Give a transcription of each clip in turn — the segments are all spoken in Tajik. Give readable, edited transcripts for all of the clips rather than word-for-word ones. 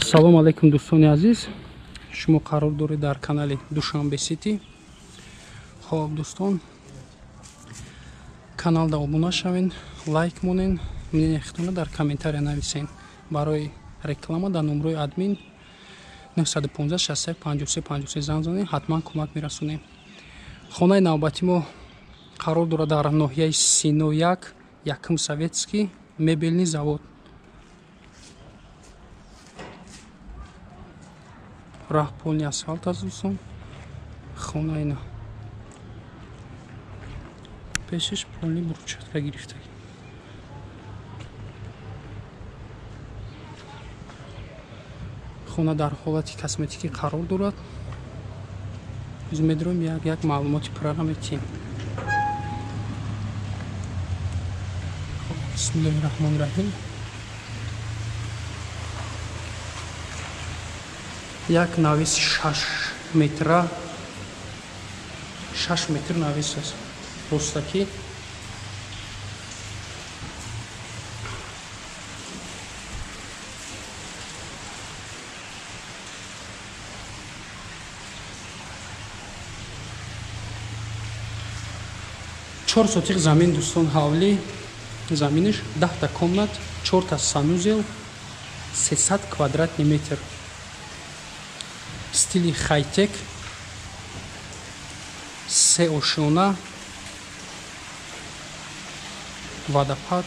Ассалому алайкум, дӯстони азиз. Шумо қарор доред дар канали Душанбе Сити. Хоб, дӯстон, каналда обуна шавен, лайк монен, мнение худтонро дар комментария нависен. Барои реклама дар номрои админ 915 61 53 53 занг занед, ҳатман кӯмак мерасонем. Хонаи навбати мо қарор дорад дар ноҳияи Сино 1, якум Советский, мебельный завод. Раҳ полный асфалт аст, дӯстон. Хона ина пешаш полный брусчатка гирифта. Хона дар ҳолати косметикӣ қарор дорад. Медроем, як як маълумоти пурра метиҳем. Бисмиллоҳи раҳмони раҳим. Як навеси 6 метра, 6 метр навес аст. Ростакӣ чор сотиқ замин, дӯстон, ҳавлӣ заминаш 10та комнат, 4та санузел, 300 квадратный метр. Стили хайтек, се ошёна, водопад,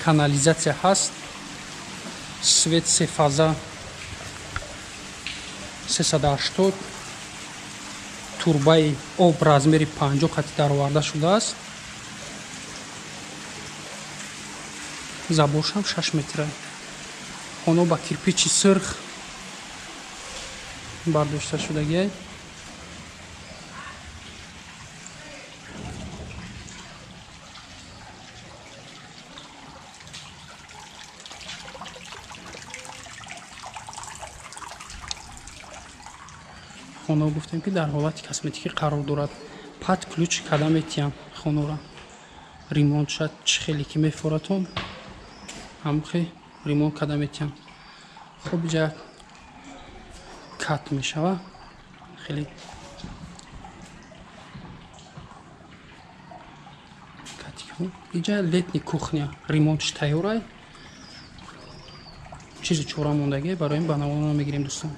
канализатсия ҳаст, свет се фаза 380, турбаи об размери 50 қати дароварда шудааст. Заборшам 6 метра. Хона ба кирпичи сирх бардошта шудагиай. Хона гуфтем, ки дар ҳолати косметикӣ қарор дорад. Под ключ карда метиҳам хонора. Ремонт шад, чӣ хеле ки мефоратон, ҳамхе ремонт карда метиҳам. Хуб, иҷа кат мешава. Хеле иҷа летний кухня, ремонтш тайёрай. Чизи чора мондагӣ барои ин ба навона мегирем, дӯстон.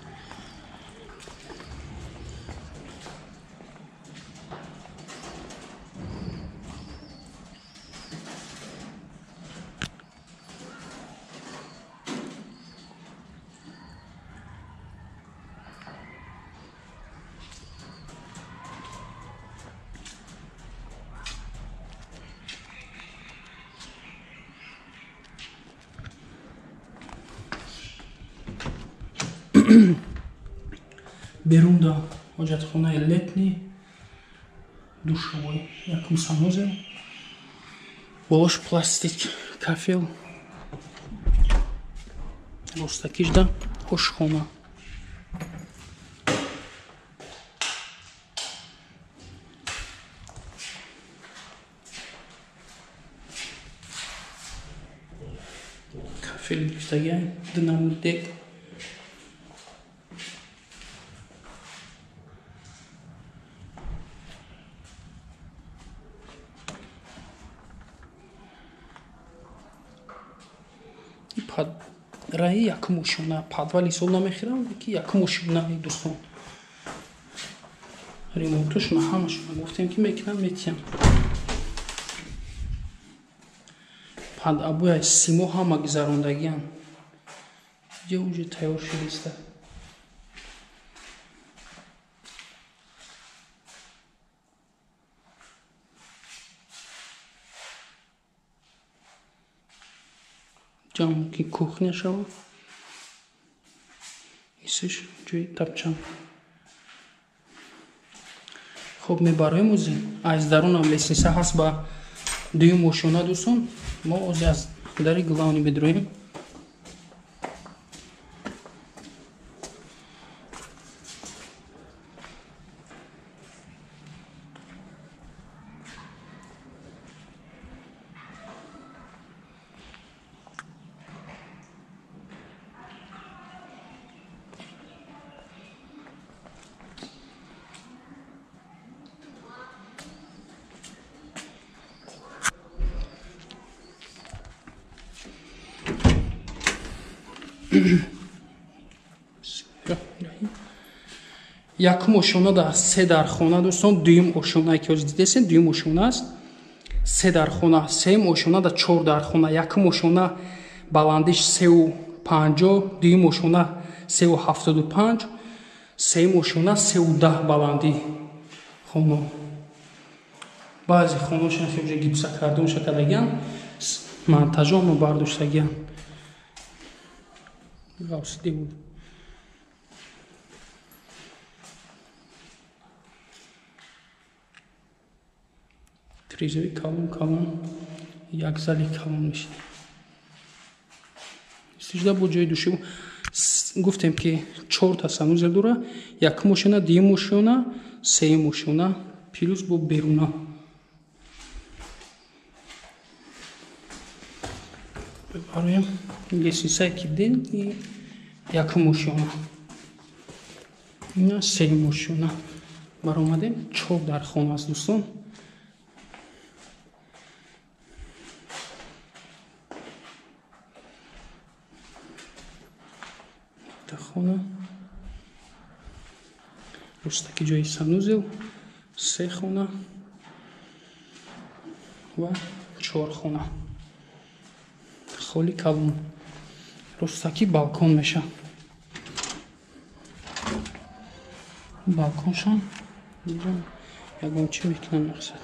Берунда ҳоҷатхонаи летний, душевой, якум санузел, болош пластик кафел, ростакижда ошхона. Кафел гирифтагиай, ду намуд дек. Раҳи якум ошёна, подвал ҳисоб намехӯрам, ки якум ошёна, дӯстон. Ремонтошона ҳамашона гуфтем, ки мекунам, метиҳам. Под обоя симо ҳама гузарондагиам. Иҷа уже тайёр шудиста. Мумкин кухня шава. Исиш ҷои тапчан. Хуб, мебароем ози. Аз дарунам лестница ҳаст ба дуюм ошёна, дӯстон. Мо ози аз дари главни медроем. Якум ошёна дар се дархона дӯстон, дуюм ошёнае ки ҳозир дидесен, дуюм ошёна аст, се дархона, сеюм ошёна дар чор дархона. Якум ошёна баландиш 3,50, дуюм ошёна 3,75, сеюм ошёна 3,10 баландӣ хона. Баъзе хонашон хеле гипса кардонша кардагиан, монтажомо бардоштагиан. Ғавсиди буд. Тризои калон калон, як зали калон мешид. Сижда бо ҷои души гуфтем ки чорта санузел дора, якум ошёна, дуюм ошёна, сеюм ошёна, плюс бо беруна. Бароям лестницае ки дидем, якум ошёна, ина сеюм ошёна баромадем, чор дар хона аст дӯстон. Хона рустаки ҷои санузел, се хона ва чор хона. Холи калон, рустаки балкон меша. Балконшон ягон чӣ мекунам мақсад.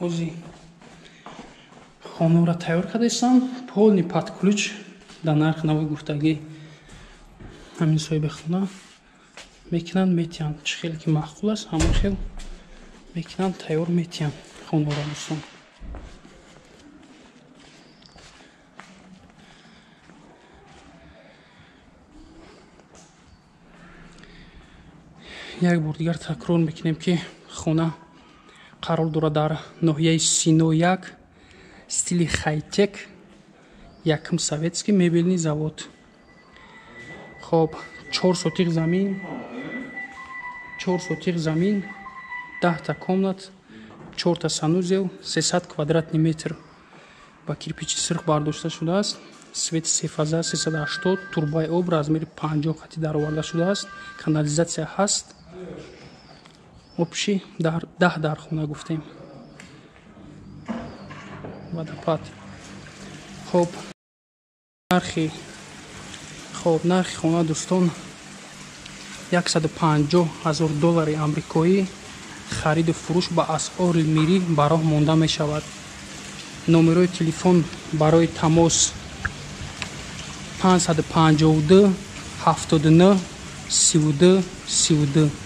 Ози хонора тайёр кардастам, полный под ключ дар нарх нави гуфтагӣ ҳамин соҳиби хона мекунанд, метиҳанд. Чӣ хеле ки маъқул аст, ҳамон хел мекунанд, тайёр метиҳанд хонора дӯстон. Як бор дигар такрор мекунем ки хона қарор дорад дар ноҳияи Сино 1, стили хайтек, якум советский мебельный завод. Хоб, 4 сотих замин, 4 сотих замин, 10 комнат, 4 санузел, 300 квадратный метр ба кирпичи сирх бардошта шудааст. Свет сефаза 380, турбаи об размери 50 хати дароварда шудааст, канализатсия ҳаст. Общий 10 дархона гуфтем. Водопад. Хоб, нархи хона дӯстон 150,000 доллари амрикоӣ. Хариду фурӯш ба асъори мирӣ ба роҳ монда мешавад. Номерои телефон барои тамос 552 79 32 32.